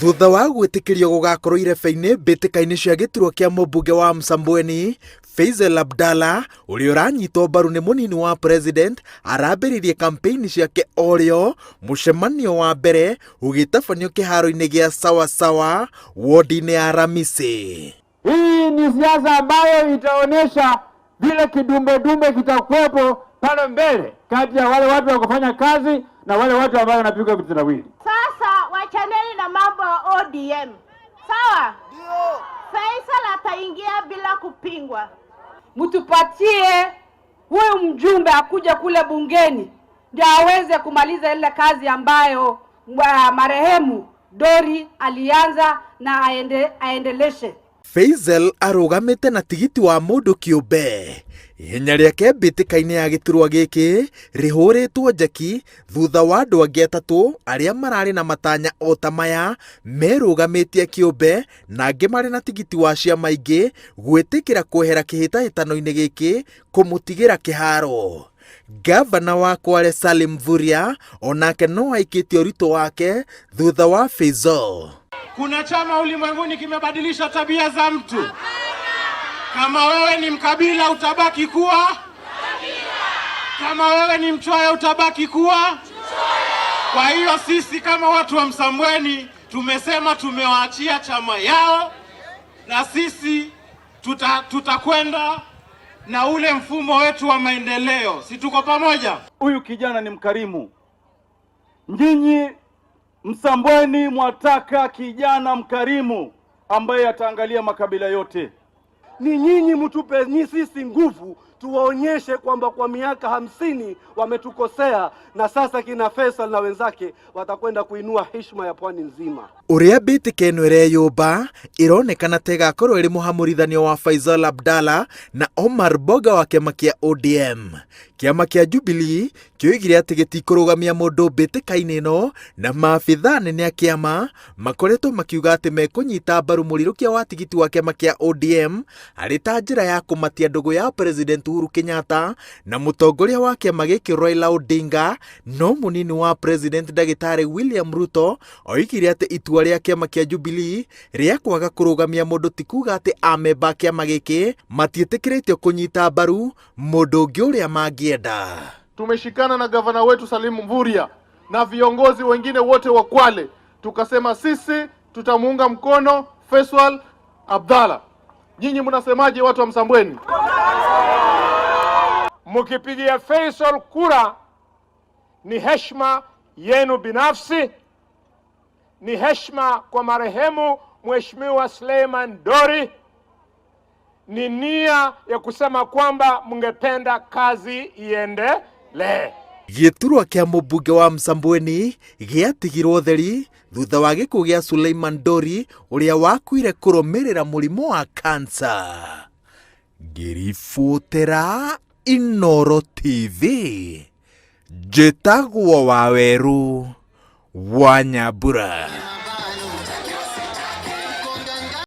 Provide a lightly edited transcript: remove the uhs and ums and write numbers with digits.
Thutha wa gwĩtĩkĩrio gũgakorwo irebe-inĩ mbĩtĩka-inĩ cia gĩturwa kĩa mũmbunge wa Msambweni, Faisal Abdalla ũrĩa ũranyitwo mbaru nĩ mũnini wa president arambĩrĩirie kampeini ciake orĩo mũcemanio wa mbere ũgĩtabanio kĩharo-inĩ gĩa Sawa Sawa wodi-inĩ ya Ramisi. Hii ni siasa ambayo itaonyesha vile kidumbedumbe kitakuwepo pale mbele kati ya wale watu wa kufanya kazi na wale watu ambao wanapiga vitendawili. Sasa wachaneni na mambo ya ODM, sawa? Ndio. Faisal ataingia bila kupingwa. Mtupatie huyu mjumbe akuja kule bungeni ndio aweze kumaliza ile kazi ambayo marehemu Dori alianza na aendeleshe. Faisal arũgamĩte na tigiti wa mũndũ kĩũmbe. Ihenya rĩake mbĩtĩka-inĩ ya gĩturwa gĩkĩ rĩhũrĩtwo njeki thutha wa andũ angĩ atatũ arĩa mararĩ na matanya o ta maya merũgamĩtie kĩũmbe na angĩ marĩ na tigiti wa ciama ingĩ gwĩtĩkĩra kwehera kĩhĩtahĩtano-inĩ gĩkĩ kũmũtigĩra kĩharo. Gavana wa Kwale Salim Mvurya onake no aikĩtie ũritũ wake thutha wa Faisal. Kuna chama ulimwenguni kimebadilisha tabia za mtu. Kama wewe ni mkabila utabaki kuwa, kama wewe ni mchoyo utabaki kuwa. Kwa hiyo sisi kama watu wa Msambweni tumesema tumewaachia chama yao, na sisi tutakwenda na ule mfumo wetu wa maendeleo. Si tuko pamoja? Huyu kijana ni mkarimu. Nyinyi Msambweni mwataka kijana mkarimu ambaye ataangalia makabila yote. Ni nyinyi mtupe ni sisi nguvu, tuwaonyeshe kwamba kwa miaka 50 wametukosea, na sasa kina Faisal na wenzake watakwenda kuinua heshima ya pwani nzima. Ũrĩa mbĩtĩka ĩno ĩreyũmba ĩronekana ta ĩgakorwo ĩrĩ mũhamũrithanio wa Faisal Abdalla na Omar Boga wa kĩama kĩa ODM. Kĩama kĩa Jubilee kĩoigire atĩ gĩtikũrũgamia mũndũ mbĩtĩka-inĩ ĩno na maabithaa anene a kĩama makoretwo makiuga atĩ mekũnyita mbaru mũrirũkia wa tigiti wa kĩama kĩa ODM arĩ ta njĩra ya kũmatia ndũgũ ya President Uhuru Kenyatta na mũtongoria wa kĩama gĩkĩ Raila Odinga, no mũnini wa President ndagĩtarĩ William Ruto oigire atĩ itua rĩa kĩama kĩa Jubilee rĩa kwaga kũrũgamia mũndũ ti kuga atĩ amemba a kĩama gĩkĩ matiĩtĩkĩrĩtio kũnyita mbaru mũndũ ũngĩ ũrĩa mangĩenda. Tumeshikana na gavana wetu Salim Mvurya na viongozi wengine wote wa Kwale, tukasema sisi tutamuunga mkono Faisal Abdalla. Nyinyi mnasemaje, watu wa Msambweni? Mkipigia Faisal kura ni heshima yenu binafsi, ni heshima kwa marehemu Mheshimiwa Suleiman Dori, ni nia ya kusema kwamba mngependa kazi iendelee. Gĩturwa kĩa mũmbunge wa Msambweni gĩatigirwo theri thutha wa gĩkuũ gĩa Suleiman Dori ũrĩa wakuire kũrũmĩrĩra mũrimũ wa kansa. Ngĩribotera Inooro TV, njĩtagwo Wawerũ wa Nyambura.